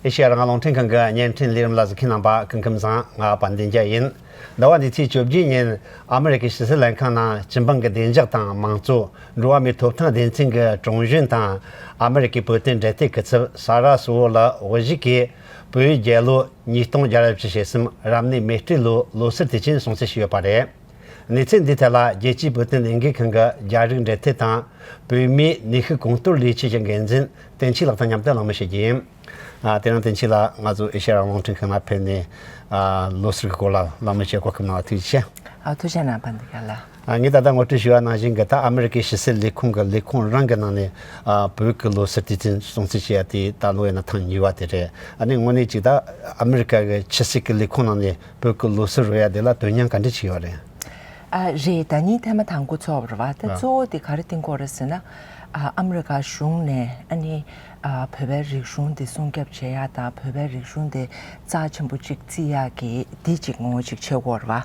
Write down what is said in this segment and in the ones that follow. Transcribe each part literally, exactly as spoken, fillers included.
ཨེ་ཤེ་ཡ་རང་དབང་རླུང་འཕྲིན་ཁང་གི་བརྙན་འཕྲིན་ལས་རིམ་ལ་གཟིགས་མཁན་རྣམ་པ་སྐུ་ཁམས་བཟང་། ང་དཔལ་ལྡན་རྒྱལ་ཡིན། ཟླ་བ་འདིའི་ཚེས་བཅོ་བརྒྱད་ཉིན་ཨ་མི་རི་ཀའི་ཕྱི་སྲིད་ལྷན་ཁང་ནང་སྤྱི་འབངས་ཀྱི་བདེ་འཇགས་དང་མང་གཙོ། འགྲོ་བ་མིའི་ཐོབ་ཐང་སྡེ་ཚན་གྱི་ཀྲུང་གཞོན་དང་ཨ་མི་རི་ཀའི་བོད་དོན་འབྲེལ་མཐུད་སྐུ་ཚབ་ས་ར་སུ་བོ་ལགས་དབུ་བཞུགས་ཀྱིས་བོད་རྒྱལ་ལོ་ཉིས་སྟོང་བརྒྱ་ར་བཅུ་ཞེ་གསུམ་རབ་གནས་མེ་སྤྲེལ་ལོའི་ལོ་གསར་དུས་ཆེན་སྲུང་བརྩི་ཞུས་ཡོད་པ་རེད། གནས་ཚུལ་འདིའི་ཐད་ལ་རྒྱལ་སྤྱིའི་བོད་དོན་ལས་འགུལ་ཁང་གི་རྒྱ་རིགས་འབྲེལ་མཐུད་དང་བོད་མིའི་ནུས་ཤུགས་གོང་སྤེལ་ལས་བྱེད་ཀྱི་འགན་འཛིན་བསྟན་ཆོས་ལགས་དང་མཉམ་དུ་གླེང་མོལ་བྱེད་རྒྱུ་ཡིན། ཨ། དེ་རིང་བསྟན་ཆོས་ལགས་ང་ཚོ་ཨེ་ཤེ་ཡ་རང་དབང་རླུང་འཕྲིན་ཁང་ལ་ཕེབས་ནས། ཨ། ལོ་གསར་གྱི་སྐོར་ལ་གླེང་མོལ་བྱེད་གོ་སྐབས་གནང་བ་ཐུགས་རྗེ་ཆེ། ཨ། ཐུགས་རྗེ་གནང་། དཔལ་ལྡན་རྒྱལ་ལགས། ཨ། ངས་ད་ལྟ་ངོ་སྤྲོད་ཞུས་པ་ནང་བཞིན་གྱི་ད་ཨ་མི་རི་ཀའི་ཕྱི་སྲིད་ལས་ཁུངས་ཀྱི་ལས་ཁུངས་རང་གི་ནང་ནས། ཨ། བོད་ཀྱི་ལོ་གསར་དུས་ཆེན་སྲུང་བརྩི་བྱེད་ཡ་དེ་ད་ལོ་ཡིན་ན་ཐེངས་གཉིས་པ་དེ་རེད། ཨ་ནི་དངོས་གནས་ཅིག་ད་ཨ་མི་རི་ཀ་གི་ཕྱི་སྲིད་ཀྱི་ལས་ཁུངས་ནང་ནས་བོད་ཀྱི་ལོ་གསར་རོལ་ཡ་དེ་ལ་དོན་སྙིང་ག་འདྲ་ཅིག་ཡོད་རེད། ཨ། རེད། ད་ནི་ཐེངས་མ་དང་པོ་ཚོགས་པ་རེད་བ། ད་ཨ། གཙོ་བོ་དེ་ག་རེ་བསྟན་གྱི་ཡོད་རེད་ཟེར་ན། ཨ། ཨ་མི་རི་ཀ་གཞུང་ནས་ཨ་ནི། ཨ། བོད་པའི་རིག་གཞུང་དེ་སྲུང་སྐྱོབ་བྱེད་ཡ་དང་བོད་པའི་རིག་གཞུང་དེ་རྩ་ཆེན་པོ་གཅིག་བརྩི་ཡ་གི་འདི་གཅིག་ངོ་བོ་གཅིག་ཆགས་ཀྱི་ཡོད་རེད་བ།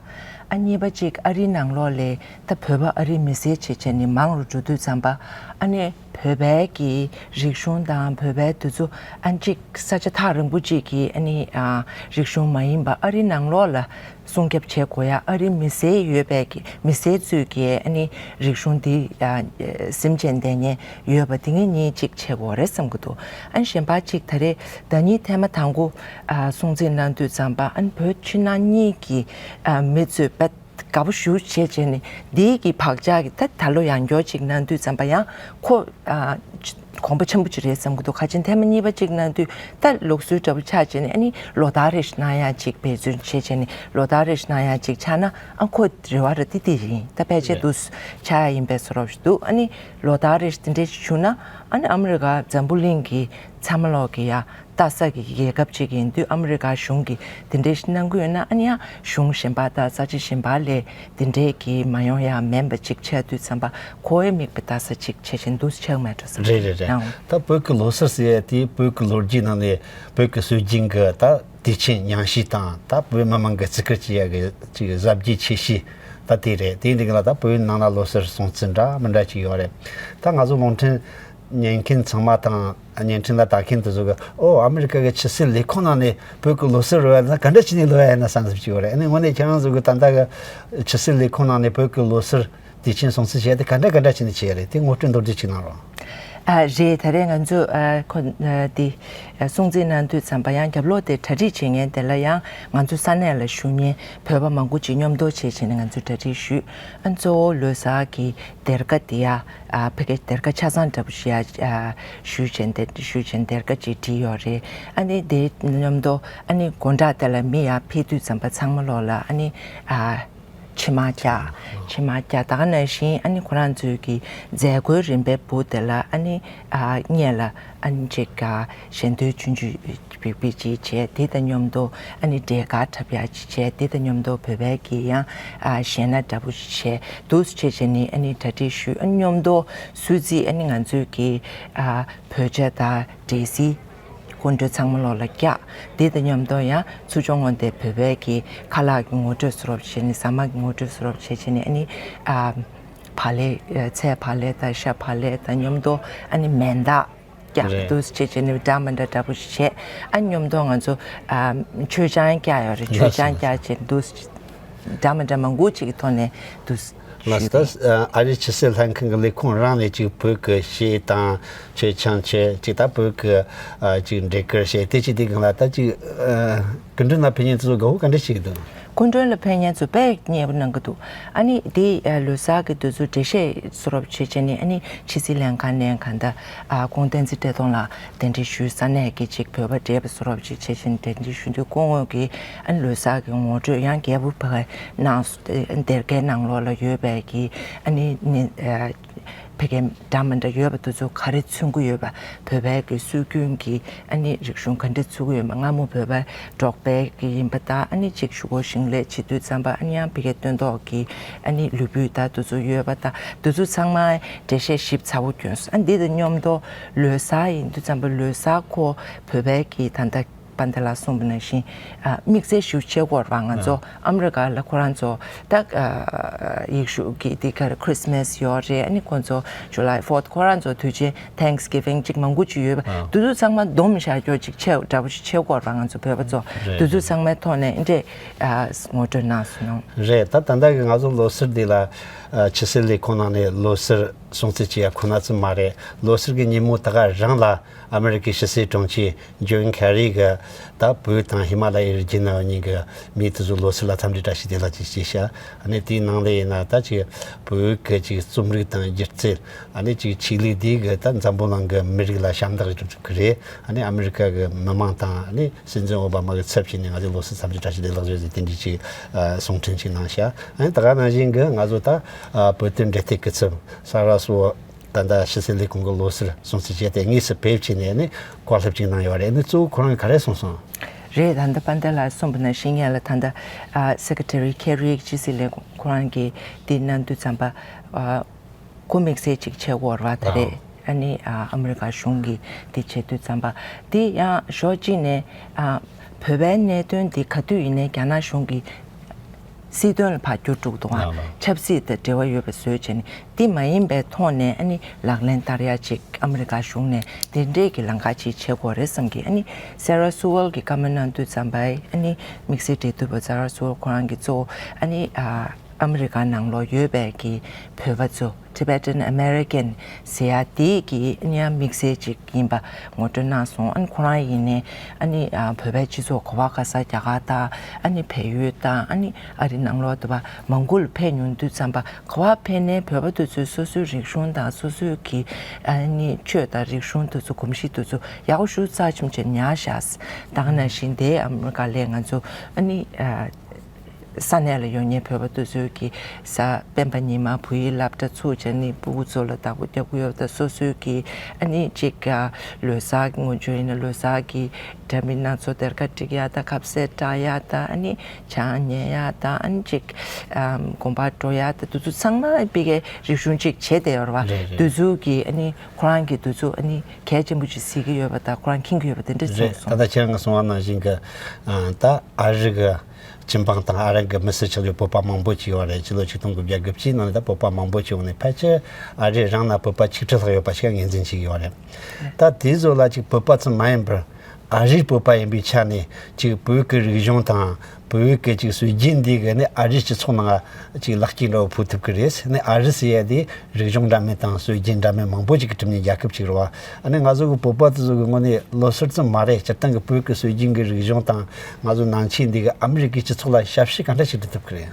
ཨ། གཉིས་པ་གཅིག་ཨ་རིའི་ནང་ལོགས་ལ་ད་བོད་པ་ཨ་རིའི་མི་སེར་བྱས་བྱས་ནས་མང་རུ་འགྲོ་དུས་ཙམ་པ། ཨ་ནི་བོད་པའི་གི་རིག་གཞུང་དང་བོད་པའི་དེ་ཚོ་ཨ་གཅིག་ས་ཆ་ཐག་རིང་པོ་གཅིག་གི་ཨ་ནི། ཨ། རིག་གཞུང་མ་ཡིན་པ་ཨ་རིའི་ནང་ལོགས་ལ་སྲུང་སྐྱོབ་བྱེད་དགོས་ཡ། ཨ་རིའི་མི་སེར་ཡོད་པའི་གི་མི་སེར་ཚོས་ཀྱི་ཨ་ནི་རིག་གཞུང་འདི། ཨ། སེམས་ཅན་བསྟེན་མཁན་ཡོད་པ་དེ་ངེད་གཉིས་གཅིག་བྱེད་དགོས་རེད་བསམ་གྱི་འདུག་ཨ་ནི་གཞན་པ་གཅིག་ད་རེས་ཟླ་ཉིན་ཐེངས་མ་དང་པོ། ཨ། སྲུང་བརྩི་གནང་དུས་ཙམ་པ་ཨ་ནི་བོད་ཕྱི་ནང་གཉིས་ཀྱི། ཨ། མི་ཚོས་དཔེ་དགའ་པོ་ཞེ་པོ་བྱས་བྱས་ནས་འདིའི་གི་བག་ཆགས་ཀྱི་ད་ད་ལོ་ཡང་བསྐྱར་གཅིག་གནང་དུས་ཙམ་པ་ཡང་ཁོ། ཨ། གོམ་པ་ཆེན་པོ་ཅིག་རེད་བསམ་གྱི་འདུག་ཁ་ཆེ་ཐེངས་མ་གཉིས་པ་གཅིག་གནང་དུས་ད་ལུགས་སྲོལ་འདྲ་པོ་ཆགས་བྱས་ནས་ཨ་ནི་ལོ་ལྟར་རེ་བཞིན་གནང་ཡ་གཅིག་འབད་བརྩོན་བྱས་བྱས་ནས་ལོ་ལྟར་རེ་བཞིན་གནང་ཡ་གཅིག་ཆགས་ན་ཨ་ཁོ་རེ་བ་ར་དེ་དེ་ཡིན། ད་ཕལ་ཆེར་རེད། འདུག་ཆགས་ཡ་ཡིན་པའི་བཟོ་འདྲ་ཞིག་འདུག་ཨ་ནི་ལོ་ལྟར་རེ་བཞིན་དེ་འདྲ་ཞིག་བྱུང་ན་ཨ་ནི་ཨ་མི་རི་ཀ་འཛམ་བུ་གླིང་གི་ཚང་མ་ལོག་གི་ཡ། ལྟ་ས་གི་རྒྱལ་ཁབ་ཅིག་ཡིན་དུས་ཨ་མི་རི་ཀ་གཞུང་གིས་དེ་འདྲའི་གནང་གི་ཡོད་ན་ཨ་ནི་ཡང་གཞུང་གཞན་པ་དང་ས་ཆ་གཞན་པ་ལས་དེ་འདྲའི་གི་མ་ཡོང་ཡ་མིན་པ་ཅིག་ཆགས་དུས་ཙམ་པ་ཁོ་བོའི་མིག་དཔེ་ལྟ་ས་ཅིག་བྱེད་བཞིན་འདུག་ཆགས་མེད་འགྲོ་ས་རེད། རེད་རེད་རེད། ཡང་། ད་བོད་ཀྱི་ལོ་གསར་ཟེར་ཡ་དེ་བོད་ཀྱི་ལོ་རྒྱུས་ནང་ནས་བོད་ཀྱི་སྲོལ་རྒྱུན་གྱི་ད་དུས་ཆེན་ཉམས་ཞིབ་དང་ད་བོད་མི་མང་གི་བརྩི་བཀུར་བྱེད་ཡ་གི་ཅིག་གཟབ་རྒྱས་ཆེ་ཤོས་ད་དེ་རེད། དེ་འདི་ག་ལ་ད་བོད་ནང་ལ་ལོ་གསར་སྲུང་བརྩི་འདྲ་མི་འདྲ་ཅིག་ཡོད་རེད། ད་ང་ཚོ་རླུང་འཕྲིན་ཉན་མཁན་ཚང་མ་དང་བརྙན་འཕྲིན་ལ་ལྟ་མཁན་དེ་ཚོ་གི་ཨོ་ཨ་མི་རི་ཀ་གི་ཕྱི་སྲིད་ལས་ཁུངས་ནང་ནས་བོད་ཀྱི་ལོ་གསར་རོལ་བ་ན་ག་འདྲ་བྱས་ནས་རོལ་བ་ཡིན་ན་བསམ་ཚུལ་ཅིག་ཡོད་རེད། ཨ་ནི་དངོས་གནས་ཁྱེད་རང་ཚོ་གི་ད་ལྟ་གི་ཕྱི་སྲིད་ལས་ཁུངས་ནང་ནས་བོད་ཀྱི་ལོ་གསར་དུས་ཆེན་སྲུང་བརྩི་བྱས་ཏེ་ག་འདྲ་ག་འདྲ་བྱས་ནས་བྱས་རེད། དེ་ངོ་སྤྲོད་མདོར་བསྡུས་ཅིག་གནང་རོགས། ཨ། རེད། ད་རེས་ང་ཚོ། ཨ། ཁོ། ཨ། དེ། ཨ། སྲུང་བརྩི་གནང་དུས་ཙམ་པ་ཡང་རྒྱབ་ལོགས་དེ་གྲ་སྒྲིག་བྱེད་མཁན་དེ་ལ་ཡང་ང་ཚོ་ས་གནས་ལ་བཞུགས་མཁན་བོད་པ་མང་པོ་ཅིག་མཉམ་དུ་བྱས་བྱས་ནས་ང་ཚོས་གྲ་སྒྲིག་ཞུས། ཨ། གཙོ་བོ་ལོ་གསར་གྱི་སྡེར་ཁ་དེ་ཡ། ཨ། ཕ་གི་སྡེར་ཁ་ཆ་ཚང་འདྲ་པོ་ཞིག་ཡ། ཨ། ཞུས་བྱས་ཏེ་ཞུས་བྱས་སྡེར་ཁ་ཅིག་བྲིས་ཡོད་རེད། ཨ་ནི་དེ་མཉམ་དུ་ཨ་ནི་དགོང་དག་དེ་ལ་མི་ཡར་ཕེབས་དུས་ཙམ་པ་ཚང་མ་ལོག་ལ་ཨ་ནི། ཨ། ཕྱེ་མར་བཀྱག་ཕྱེ་མར་བཀྱག་ད་ག་ནང་བཞིན་ཨ་ནི་ཁོ་རང་ཚོའི་གི་མཛད་སྒོའི་རིམ་པའི་བུ་དེ་ལ་ཨ་ནི། ཨ། སྔོན་ལ་ཨ་ནི་ཅིག་ག་ཞལ་འདོན་ཆུང་ཆུང་བིག་བིག་ཅིག་བྱས། དེ་དང་མཉམ་དུ་ཨ་ནི་འབྲས་དཀར་འཁྲབ་ཡག་ཅིག་བྱས། དེ་དང་མཉམ་དུ་བོད་པའི་གི་ཡང་། ཨ། གཞས་སྣ་འདྲ་པོ་ཞིག་བྱས། འདུག་སེ་བྱས་བྱས་ནས་ཨ་ནི་གྲ་སྒྲིག་ཞུས། ཨ་ནི་མཉམ་དུ་སྲུང་བརྩི་ཨ་ནི་ང་ཚོའི་གི། ཨ། བོད་ཇ་དང་འབྲས་སིལ། སྐུ་མགྲོན་ཚང་མ་ལོག་ལ་བཀྱག་དེ་དང་མཉམ་དུ་ཡང་ཚུར་ཕྱོགས་ངོས་དེ་བོད་པའི་གི་ཁ་ལག་གི་ངོ་སྤྲོད་བཟོ་འདྲ་བྱས་ནས། ཟ་མ་གི་ངོ་སྤྲོད་བཟོ་འདྲ་བྱས་བྱས་ནས་ཨ་ནི། ཨ། བག་ལེབ། ཚལ་བག་ལེབ་དང་ཤ་བག་ལེབ་དང་མཉམ་དུ་ཨ་ནི་མེ་མདའ་བཀྱག་རེད། འདུག་སེ་བྱས་བྱས་ནས་འདྲ་མི་འདྲ་འདྲ་པོ་ཞིག་བྱས། ཨ་ནི་མཉམ་དུ་ང་ཚོ། ཨ། མཆོད་ཆང་བཀྱག་ཡོད་རེད། མཆོད་ཆང་བཀྱག་བྱས་འདུག་སེ། འདྲ་མི་འདྲ་མང་པོ་ཅིག་གི་ཐོག་ནས་འདུག་སེ་ལགས། ཞུས་ད་པས། ཨ་རིའི་ཕྱི་སྲིད་ལྷན་ཁང་གི་ལས་ཁུངས་རང་ནས་ཅིག་བོད་ཀྱི་གཞས་དང་མཆོད་ཆང་བྱས། ཅིག་ད་བོད་ཀྱི། ཨ། ཅིག་འབྲས་དཀར་བྱས། དེ་ཅིག་དེ་གང་ལ་ད་ཅིག། ཨ། སྐུ་མགྲོན་ལ་ཕེབས་མཁན་ཚོ་དགའ་པོ་ག་འདྲ་ཞིག་འདུག་སྐུ་མགྲོན་ལ་ཕེབས་མཁན་ཚོ་དཔེ་མཉེས་པོ་གནང་གི་འདུག་ཨ་ནི་དེ། ཨ། ལོ་གསར་གྱི་དུས་ཚོད་འགྲེལ་བཤད་བཟོ་འདྲ་བྱས་བྱས་ནས་ཨ་ནི་ཕྱི་སྲིད་ལྷན་ཁང་ནས་གང་ལྟར། ཨ། ཁོང་བསྟན་འཛིན་བཀྲས་མཐོང་ལགས་གདན་འདྲེན་ཞུས། ས་གནས་ཀྱི་ཅིག་བོད་པ་བགྲེས་པ་བཟོ་འདྲ་ཅིག་བྱས་བྱས་ནས་གདན་འདྲེན་ཞུས་དུས་སྐུ་ངོ་གིས་ཨ་ནི་ལོ་གསར་གྱི་ངོ་སྤྲོད་ཡང་རྒྱས་པོ་ཕ་གིར་གནང་སོང་། སྡེར་ཁའི་ནང་ལོགས་ལ་ཡོད་པའི་གི་ཨ་ནི་ནི། ཨ། ཕ་གིའི་འདྲ་མི་འདྲ་ཡོད་པ་དེ་ཚོ་ག་རེ་མཚོན་གྱི་ཡོད་པ། བོད་པའི་གི་སྲོལ་རྒྱུན་གྱི་ཨ་ནི་རིག་གཞུང་ག་འདྲ་ཚུགས་ཀྱི་ཡོད་པ། སྔ་མོ་བོད་པ་འབྲོག་པའི་གི་ཡིན་པ་དང་། ཨ་ནི་ཅིག་གཞུག་གུ་ཞིང་ལས་བྱེད་དུས་ཙམ་པ་ཨ་ནི་ཡང་ཕ་གིའི་སྟོན་ཐོག་གི་ཨ་ནི་ལུས་སྤོས་དང་དེ་ཚོ་ཡོད་པ་དང་། དེ་ཚོ་ཚང་མ་འགྲེལ་བཤད་ཞིབ་ཚགས་པོ་བསྐྱོན་སོང་། ཨ། འདི་དང་མཉམ་དུ་ལོ་གསར་ཡིན་དུས་ཙམ་པ་ལོ་གསར་ཁོ་བོད་པའི་གི་ད་ལྟ་ པཱན་ཏེ་ལགས་གསུངས་པ་ནང་བཞིན། ཨ། དམིགས་བསལ་ཞིག་བྱེད་དགོས་རེད་པ། ང་ཚོ་ཨ་མེ་རི་ཀ་ལ་ཁོ་རང་ཚོ་ད། ཨ། ཡེ་ཤུ་གི་འདི་ག་རེ། Christmas ཡོད་རེད། ཨ་ནི་ཁོ་ཚོ་July Fourth ཁོ་རང་ཚོ་དུས་ཆེན། Thanksgiving ཅིག་མང་པོ་ཅིག་ཡོད་པ། ཨ། དེ་ཚོ་ཚང་མ་སྡོམ་བཞག་རྒྱུ་ཅིག་བྱེད་འདྲ་པོ་ཞིག་བྱེད་དགོས་རེད་པ། ང་ཚོ་བོད་པ་ཚོ་རེད། དེ་ཚོ་ཚང་མའི་ཐོག་ནས་འདི་འདྲས། ཨ། ངོ་སྤྲོད་གནང་སོང་། རེད། ད་ད་ལྟ་གི་ང་ཚོ་ལོ་གསར་འདི་ལ། ཨ། ཕྱི་སྲིད་ལས་ཁུངས་ནང་ནས་ལོ་གསར་སྲུང་བརྩི་བྱེད་ཡ་ཁོ་ན་ཙམ་མ་རེད། ལོ་གསར་གི་ཉིན་མོ་ད་ག་རང་ལ་ཨ་མེ་རི་ཀའི་ཕྱི་སྲིད་དྲུང་ཆེ་ཇོན་ཁེ་རི་གི་ད་བོད་དང་ཧི་མ་ལ་ཡའི་རི་རྒྱུད་ན་ཡོད་མཁན་གི་མི་དེ་ཚོ་ལོ་གསར་ལ་འཚམས་འདྲི་བཀྲ་ཤིས་བདེ་ལེགས་ཅིག་ཞུས་ཤག་ཨ་ནི་དེའི་ནང་ལ་ཡིན་ན་ད་ཅིག་བོད་གི་ཅིག་རྩོམ་རིག་དང་སྒྱུ་རྩལ། ཨ་ནི་ཅིག་ཆོས་ལུགས་འདི་གི་ད་འཛམ་བུ་གླིང་གི་མི་རིགས་ལ་ཞབས་འདེགས་ཞུ་ཐུབ་ཀྱི་རེད། ཨ་ནི་ཨ་མེ་རི་ཀ་གི་མི་མང་དང་། ཨ་ནི་སྲིད་འཛིན་ཨོ་བྷ་མ་གི་ཚབ་བྱས་ནས་ང་ཚོས་ལོ་གསར་འཚམས་འདྲི་བཀྲ་ཤིས་བདེ་ལེགས་ཞུ་ཟེར་དེ་འདྲའི་ཅིག་ཨ། གསུང་འཕྲིན་ཅིག་གནང་ཤག་ཨ་ནི་ད་ག་ནང་བཞིན་གི་ང་ཚོ་ད། ཨ། བོད་དོན་འབྲེལ་མཐུད་སྐུ་ཚབ་ས་ར་སུ་ད་ལྟ་ཕྱི་སྲིད་ལས་ཁུངས་ཀྱི་ལོ་གསར་སྲུང་བརྩི་བྱས་ཏེ་དངོས་སུ་ཕེབས་བྱས་ནས་ནི་བཀའ་སློབ་ཅིག་གནང་ཡོད་རེད། ནི་གཙོ་བོ་ཁོ་རང་གིས་ག་རེ་གསུངས་སོང་། རེད། ད་ལྟ་པཱན་ཏེ་ལགས་གསུངས་པ་ནང་བཞིན་ངས་ལ་ད་ལྟ། ཨ། སེ་ཀེ་ཊ་རི་ཁེ་རི་ཕྱི་སྲིད་ལས་ཁུངས་ཁོ་རང་གིས་འདི་གནང་དུས་ཙམ་པ། ཨ། གོ་དམིགས་བསལ་ཅིག་བྱེད་དགོས་རེད་པ། ད་རེད། ཨ་ནི། ཨ། ཨ་མེ་རི་ཀ་གཞུང་གིས་འདི་བྱེད་དུས་ཙམ་པ། འདི་ཡང་ཕྱོགས་གཅིག་ནས། ཨ། བོད་པའི་གནད་དོན་འདི་ག་དུས་ཡིན་ནའི་རྒྱ་ནག་གཞུང་གི་སྲིད་དོན་ལ་ཕར་བསྒྱུར་འགྲོ་གི་འདུག་ག་ལགས། ཆབ་སྲིད་དང་འབྲེལ་བ་ཡོད་པའི་བཟོས་བྱས་ནས། འདི་མ་ཡིན་པའི་ཐོག་ནས་ཨ་ནི་ལག་ལེན་བསྟར་ཡ་ཅིག་ཨ་མེ་རི་ཀ་གཞུང་ནས་འདི་འདྲས་ཀྱི་ལམ་ཁ་ཅིག་བྱེད་དགོས་རེད་བསམ་གི། ཨ་ནི་སེ་ར་སུ་ཝལ་གྱིས་བཀའ་མོལ་གནང་དུས་ཙམ་པ། ཨ་ནི་དམིགས་བསལ་འབྲེལ་མཐུད་པ་ས་ར་སུ་ཝལ་ཁོ་རང་གིས་གཙོ་བོ། ཨ་ནི། ཨ། ཨ་མེ་རི་ཀ་ནང་ལོགས་ཡོད་པའི་གི་བོད་པ་ཚོ། Tibetan American ཟེར་ཡ་དེ་གི་ཨ་ནི་ཡང་དམིགས་བསལ་ཅིག་ཡིན་པ་ངོ་སྤྲོད་གནང་སོང་། ཨ་ནི་ཁོ་རང་ཡིན་ནའི་ཨ་ནི། ཨ། བོད་པའི་སྤྱི་ཚོགས་ག་བ་ག་ས་རྒྱ་གར་དང་། ཨ་ནི་བལ་ཡུལ་དང་། ཨ་ནི་ཨ་རི་ནང་ལོགས་དུ་བ་མང་པོ་ལ་ཕེབས་མྱོང་དུས་ཙམ་པ། ག་བ་ཕེབས་ནའི་བོད་པ་དེ་ཚོས་སོ་སོའི་རིག་གཞུང་དང་སོ་སོའི་གི། ཨ་ནི་ཆོས་དང་རིག་གཞུང་དེ་ཚོ། གོམས་གཤིས་དེ་ཚོ་ཡག་པོ་ཞེ་པོ་རྩ་ཆེན་པོ་བྱས་ཉར་བཞག་ད་ག་ནང་བཞིན་དེ་ཨ་མེ་རི་ཀ་ལ་ང་ཚོ། ཨ་ནི། ཨ། ས་གནས་ལ་ཡོད་མཁན་བོད་པ་དེ་ཚོས་ཀྱི་ས། སྤེན་པ་ཉི་མ་བོད་ཡིག་སློབ་གྲྭ་ཚུགས་བྱས་ནས་སྤུ་གུ་ཚོ་ལ་བདག་པོ་རྒྱབ་ཀྱི་ཡོད་པ་དང་། སོ་སོའི་གི་ཨ་ནི་ཅིག་ཨ། ལོ་གསར་གྱི། སྔོན་བྱོན་ཡིན་ན་ལོ་གསར་གྱི་འདྲ་མིན་སྣ་ཚོགས། སྡེར་ཁ་སྒྲིག་ཡ་དང་། ཁ་ཟས་བཀྲ་ཡ་དང་། ཨ་ནི་ཆང་ཉོ་ཡ་དང་། ཨ་ནི་ཅིག་ཨ། དགོན་པར་འགྲོ་ཡ་དང་། དེ་ཚོ་ཚང་མ་ཕ་གིའི་རིག་གཞུང་ཅིག་བྱས་བསྡད་ཡོད་རེད་པ། རེད་རེད། དེ་ཚོ་གི་ཨ་ནི་ཁོ་རང་གིས་དེ་ཚོ་ཨ་ནི་གལ་ཆེན་པོ་ཅིག་གཟིགས་ཀྱི་ཡོད་པ་དང་། ཁོ་རང་མཁྱེན་གྱི་ཡོད་པ་དེ་འདྲ་གསུངས་སོང་། རེད། ད་ལྟ་ཁྱེད་རང་གིས་གསུངས་པ་ནང་བཞིན་གྱི། ཨ། ད་ཨ་རི་གི་སྤྱི་འབངས་དང་ཨ་རི་གི་མི་སེར་ཆགས་ཡོད་བོད་པ་མང་པོ་ཅིག་ཡོད་རེད། ཕྱི་ལོ་ཆིག་སྟོང་དགུ་བརྒྱ་དགུ་བཅུའི་ནང་ནས་ད་བོད་པ་མང་པོ་ཅིག་ཡོང་ནས། ཕལ་ཆེར་ཨ་རི་རང་ན་བོད་པ་ཆིག་ཁྲི་ལྷག་ཡོད་པ་ཞིག་ངོས་འཛིན་བྱེད་ཀྱི་ཡོད་རེད། ད་དེ་ཚོ་ལ་ཅིག་བོད་པ་ཙམ་མ་ཡིན་པར་ཨ་རིའི་བོད་པ་ཡིན་པའི་ཆ་ནས་ཅིག་བོད་ཀྱི་རིག་གཞུང་དང་བོད་ཀྱི་ཅིག་སྲོལ་རྒྱུན་འདི་གི་ནི་ཨ་རིའི་སྤྱི་ཚོགས་ནང་ཅིག་ལེགས་སྐྱེས་འདྲ་བོ་ཕུལ་ཐུབ་ཀྱི་རེད། ནི་ཨ་རི་ཟེར་ཡ་དེ་རིག་གཞུང་འདྲ་མིན་དང་སྲོལ་རྒྱུན་འདྲ་མིན་མང་པོ་ཅིག་གི་གྲུབ་མཁན་རྒྱལ་ཁབ་ཅིག་རེད་པ། ཨ་ནི་ང་ཚོ་གི་བོད་པ་དེ་ཚོ་གི་ངོས་ནས་ལོ་གསར་ཙམ་མ་རེད། སྤྱིར་བཏང་གི་བོད་ཀྱི་སྲོལ་རྒྱུན་གྱི་རིག་གཞུང་དང་ང་ཚོ་ནང་ཆོས་འདི་གི་ཨ་མི་རི་ཀའི་སྤྱི་ཚོགས་ལ་ཞབས་ཕྱི་ག་འདྲ་ཞིག་སྒྲུབ་ཐུབ་ཀྱི་རེད།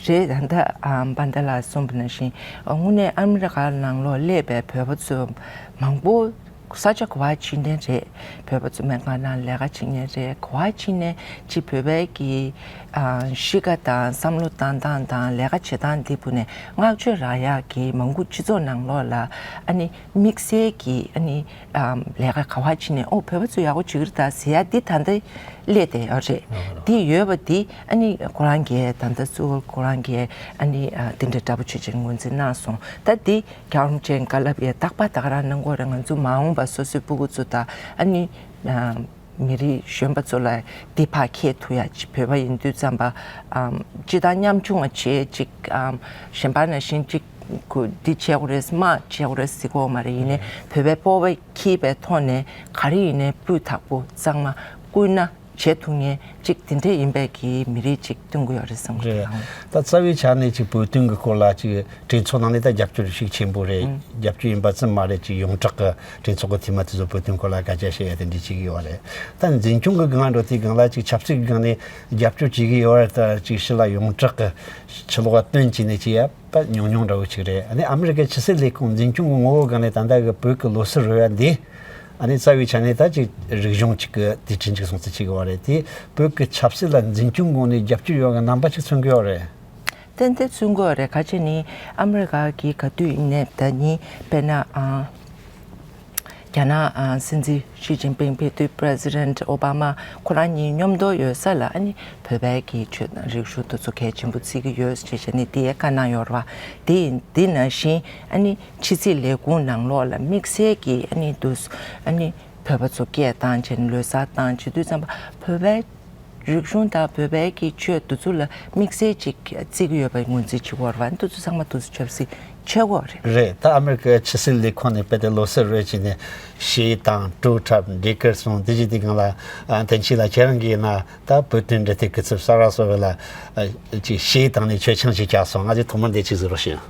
རེད། ད་ལྟ་ཨ་པཱན་ཏེ་ལགས་གསུངས་པ་ནང་བཞིན། དངོས་གནས་ཨ་མི་རི་ཀ་ནང་ལོགས་སླེབས་པའི་བོད་པ་ཚོ་མང་པོ་ས་ཆ་ག་བ་ཕྱིན་མཁན་རེད། བོད་པ་ཚོ་སྨན་ཁང་ནང་ལས་ཀ་བྱེད་མཁན་རེད། ག་བ་ཕྱིན་ནའི་ཅིག་བོད་པའི་གི་ཨ་གཤིས་ཀ་དང་བསམ་བློ་བཏང་སྟངས་དང་ལས་ཀ་བྱེད་སྟངས་འདི་བུ་ནས་བསྔགས་བརྗོད་རག་ཡག་གི་མང་པོ་སྤྱི་ཚོགས་ནང་ལོགས་ལ་ཨ་ནི་དམིགས་བསལ་གྱི་ཨ་ནི་ཨམ་ལས་ཀ་ག་བ་ཕྱིན་ནའི་ཨོ་བོད་པ་ཚོ་ཡག་པོ་བྱེད་ཀྱི་རེད་ད་ཟེར་ཡ་འདི་ད་ལྟ་སླེབས་བསྡད་ཡོད་རེད། འདི་ཡོད་པ་འདི་ཨ་ནི་ཁོ་རང་གིས་ད་ལྟ་གཙོ་བོ་ཁོ་རང་གིས་ཨ་ནི་ཨ་འདི་འདྲ་འདྲ་པོ་བྱེད་ཅིག་ངོས་འཛིན་གནང་སོང་། ད་འདི་རྒྱལ་བ་རིན་པོ་ཆེའི་བཀའ་སློབ་ཡ་རྟག་པར་ད་ག་རང་གནང་གི་ཡོད་རེད། ང་ཚོ་མ་འོངས་པ་སོ་སོའི་སྤུ་གུ་ཚོ་དང་ཨ་ནི་ཨམ། མི་རིགས་གཞོན་པ་ཚོ་ལ་འདི་ཕར་འཁྱེར་ཐུབ་ཡ་ཅིག་བོད་པ་ཡིན་དུས་ཙམ་པ། ཨམ། སྤྱིར་བཏང་ཉམ་ཆུང་བ་བྱེད་ཅིག་ཨམ། གཞན་པ་ནང་བཞིན་ཅིག་གུ་འདི་བྱེད་དགོས་རེད། དམག་བྱེད་དགོས་རེད་ཟེར་གྱི་ཡོད་མ་རེད། ཡིན་ནའི་བོད་པའི་སྤོབས་པ་འཁྱེར་བའི་ཐོག་ནས་ག་རེ་ཡིན་ནའི་སྤུས་དག་པོ་གཙང་མ་བསྐུལ་ན་བྱེད་ཐུབ་མཁན་ཅིག་དེ་འདྲས་ཡིན་པའི་གི་མི་རིགས་ཅིག་སྟོན་གྱི་ཡོད་རེད་བསམ་གྱི་རེད། འདུག་ད་རྩ་བའི་ཆ་ནས་ཅིག་བོད་དོན་གྱི་སྐོར་ལ་ཅིག་གྲོས་ཚོགས་ནང་ནས་ད་རྒྱབ་སྐྱོར་ཤུགས་ཆེན་པོ་རེད། ཨང་། རྒྱབ་སྐྱོར་ཡིན་པ་ཙམ་མ་རེད། ཅིག་ཡོངས་གྲགས་ཀྱི་གྲོས་ཚོགས་ཀྱི་འཐུས་མི་དེ་ཚོ་བོད་དོན་སྐོར་ལ་སྐད་ཆ་བཤད་ཡ་དེ་འདྲ་བྱེད་ཀྱི་ཡོད་རེད། ད་འཛིན་སྐྱོང་གི་སྒང་འགྲོ་དུས་སྒང་ལ་ཅིག་ཆབ་སྲིད་ཀྱི་སྒང་ནས་རྒྱབ་སྐྱོར་བྱེད་ཀྱི་ཡོད་རེད། ད་ཅིག་ཕྱི་ལ་ཡོངས་གྲགས་ཀྱི་ཕྱི་ལོགས་ལ་སྟོན་བྱས་ནས་བྱེད་ཡ་ད་ཉུང་ཉུང་འདྲ་བོ་ཅིག་རེད། ཨ་ནི་ཨ་མི་རི་ཀའི་ཕྱི་སྲིད་ལས་ཁུངས་འཛིན་སྐྱོང་གི་ངོ་བོ་སྒང་ནས་ད་ལྟ་གི་བོད་ཀྱི་ལོ་གསར་རོལ་ཡ་འདི་ཨ་ནི་རྩ་བའི་ཆ་ནས་ད་ཅིག་རིག་གཞུང་ཅིག་གི་དུས་དྲན་ཅིག་སྲུང་བརྩི་བྱེད་ཀྱི་ཡོད་རེད། དེ་བོད་ཀྱི་ཆབ་སྲིད་ལ་འཛིན་སྐྱོང་ངོས་ནས་རྒྱབ་སྐྱོར་ཡོད་པའི་རྣམ་པ་ཅིག་མཚོན་གྱི་ཡོད་རེད། ཏན་ཏན་མཚོན་གྱི་ཡོད་རེད། ག་ཅི་ནི་ཨ་མི་རི་ཀ་གི་ག་དུས་ཡིན་ནའི་ད་ནི་དཔེར་ན་ཨ་རྒྱ་ནག་ཨ་སྲིད་འཛིན་ཞི་ཅིན་ཕིང་ཕེབས་དུས་པྲེ་སི་ཌེན་ཊི་ཨོ་བྷ་མ་ཁོ་རང་གཉིས་མཉམ་དུ་ཡོད་ས་ལ་ཨ་ནི་བོད་པའི་གི་ཆོས་དང་རིག་གཞུང་དེ་ཚོ་གལ་ཆེན་པོ་བརྩི་གི་ཡོད་ཅེས་བྱས་ནས་དེ་བཀའ་གནང་ཡོད་རེད་པ། དེ་ཡིན་དེ་ནང་བཞིན་ཨ་ནི་ཕྱི་སྲིད་ལས་ཁུངས་ནང་ལོགས་ལ་དམིགས་བསལ་གྱི་ཨ་ནི་དུ་ཨ་ནི། བོད་པ་ཚོ་སྐད་བཏང་བྱས་ནས་ལོ་གསར་བཏང་བྱེད་དུས་ཙམ་པ་བོད་པའི་རིག་གཞུང་དང་བོད་པའི་གི་ཆོས་འདི་ཚོ་ལ་དམིགས་བསལ་ཅིག་བརྩི་གི་ཡོད་པ་ངོས་འཛིན་བྱེད་ཀྱི་ཡོད་རེད་པ། འདི་ཚོ་ཚང་མ་འདི་ཚོ་ཆབ་སྲིད་ཆོས་སྐོར་རེད། རེད། ད་ཨ་མེ་རི་ཀའི་ཕྱི་སྲིད་ལས་ཁུངས་ནས་དཔེ་དེ་ལོ་གསར་རོལ་བྱས་ནས་གཞས་བཏང་། སྤྲོ་འཁྲབ། འགྲིག་གི་སོང་། དེ་བཞིན་དེ་སྒང་ལ་ཨ་བསྟན་ཆོས་ལགས་ཁྱེད་རང་གིས་ན་ད་བོད་དོན་འབྲེལ་མཐུད་སྐུ་ཚབ་གསར་པ་སོགས་ལ་ཨ་ཅིག་གཞས་བཏང་ནས་མཆོད་ཆང་ཞིག་བཅག་སོང་། ང་ཚོས་ཐོག་མར་འདི་ཅིག་གཟིགས་རོགས་ཞུ།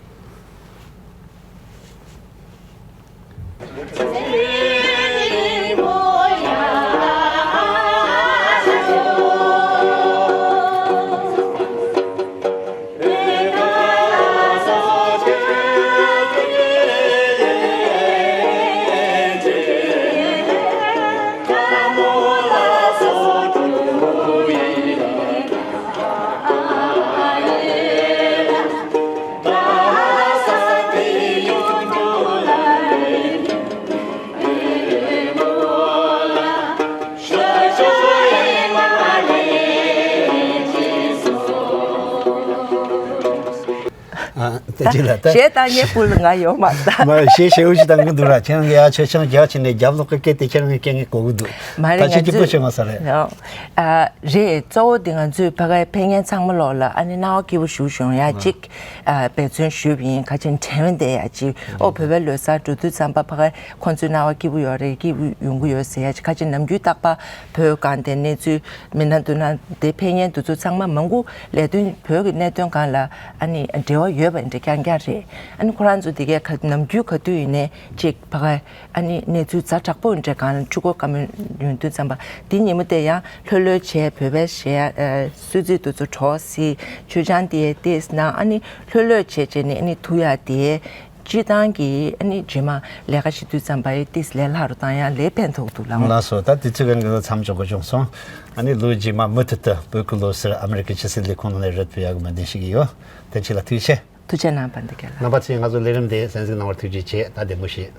ཨ། བསྟན་ཆོས་ལགས་ད། གཞས་བཏང་མཁན་བུ་ལ་ང་ཡོད་མ་རེད་ད། མ་གཞས་ཞེ་པོ་ཞིག་བཏང་གི་འདུག་ར། ཁྱེད་རང་གིས་ཡར་མཆོད་ཆང་རྒྱག་བྱས་ནས་རྒྱབ་ལོགས་ཀྱི་སྐད་དེ་ཁྱེད་རང་གིས་སྐད་ངས་གོ་གི་འདུག། མ་རེད། ད་ཁྱེད་ང་སྐྱིད་པོ་ཚོས་བྱུང་བ་ས་རེད། ཡང་། ཨ། རེད། གཙོ་བོ་དེ་ང་ཚོས་ཕ་གའི་ཕེབས་མཁན་ཚང་མ་ལོག་ལ་ཨ་ནི་སྣང་བ་སྐྱིད་པོ་ཞུ་བྱུང་ཡ་གཅིག་ཨ། འབད་བརྩོན་ཞུས་པ་ཡིན། ཁ་ཆེ་དྲན་བསྡད་ཡ་གཅིག་ཨོ། བོད་པའི་ལོ་གསར་འགྲོ་དུས་ཙམ་པ་ཕ་གའི་ཁོང་ཚོའི་སྣང་བ་སྐྱིད་པོ་ཡོད་རེད། སྐྱིད་པོ་ཡོང་གི་ཡོད་ཟེར་ཡ་གཅིག་ཁ་ཆེ་ནམ་རྒྱུན་རྟག་པར་བོད་སྒང་དེ་གནས་ཚུལ་མི་སྣ་འདི་ན་དེ་ཕེབས་མཁན་དེ་ཚོ་ཚང་མ་མང་པོ་ལས་དོན་བོད་ཀྱི་གནད་དོན་སྒང་ལ་ཨ་ནི་འབྲེལ་བ་ཡོད་པ་འདྲ་རྐྱང་རྐྱང་རེད། ཨ་ནི་ཁོ་རང་ཚོ་དེ་གའི་ག་ནམ་རྒྱུན་ག་དུས་ཡིན་ནའི་གཅིག་ཕ་གའི་ཨ་ནི་གནས་ཚུལ་ཛ་དྲག་པོ་འདྲ་སྒང་ལ་ཕྲུ་གུ་བཀའ་མོལ་ཡོང་དུས་ཙམ་པ་དེ་ཉིན་མོ་དེ་ཡང་ལྷོད་ལྷོད་བྱས། བོད་པའི་གཞས་ཨ། གསོལ་ཚིགས་དེ་ཚོ་གྲོགས་སི་མཆོད་ཆང་དེ་ཏིས་ན་ཨ་ནི་ལྷོད་ལྷོད་བྱས་བྱས་ནས་ཨ་ནི་ཐུག་ཡ་དེ་སྤྱི་བཏང་གི་ཨ་ནི་རྗེས་མ་ལས་ཀ་བྱེད་དུས་ཙམ་པ་ཡི་ཏིས་ལས་སླ་རུ་བཏང་ཡ་ལས་ཕན་ཐོགས་འདུག་ལགས། ལགས་སོ། ད་དུས་ཚོད་ཀྱི་འགྲོས་མཚམས་འཇོག་དགོས་བྱུང་སོང་། ཨ་ནི་ལོ་རྗེས་མ་མུ་མཐུད་དུ་བོད་ཀྱི་ལོ་གསར་ཨ་མེ་རི་ཀའི་ཕྱི་སྲིད་ལས་ཁུངས་ནང་ལ་རེད་ཕུལ་ཡག་གི་སྨོན་འདུན་ཞུ་གི་ཡོད། བསྟན་ཆོས་ལགས་ཐུགས་རྗེ་ཆེ། ཐུགས་རྗེ་གནང་། བན་དེ་སྐལ་ལགས། རྣམ་པ་ཚོས་ང་ཚོའི་ལས་རིམ་འདི་གསན་གཟིགས་གནང་བར་ཐུགས་རྗེ་ཆེ། ད་བདེ་མོ་བྱོས།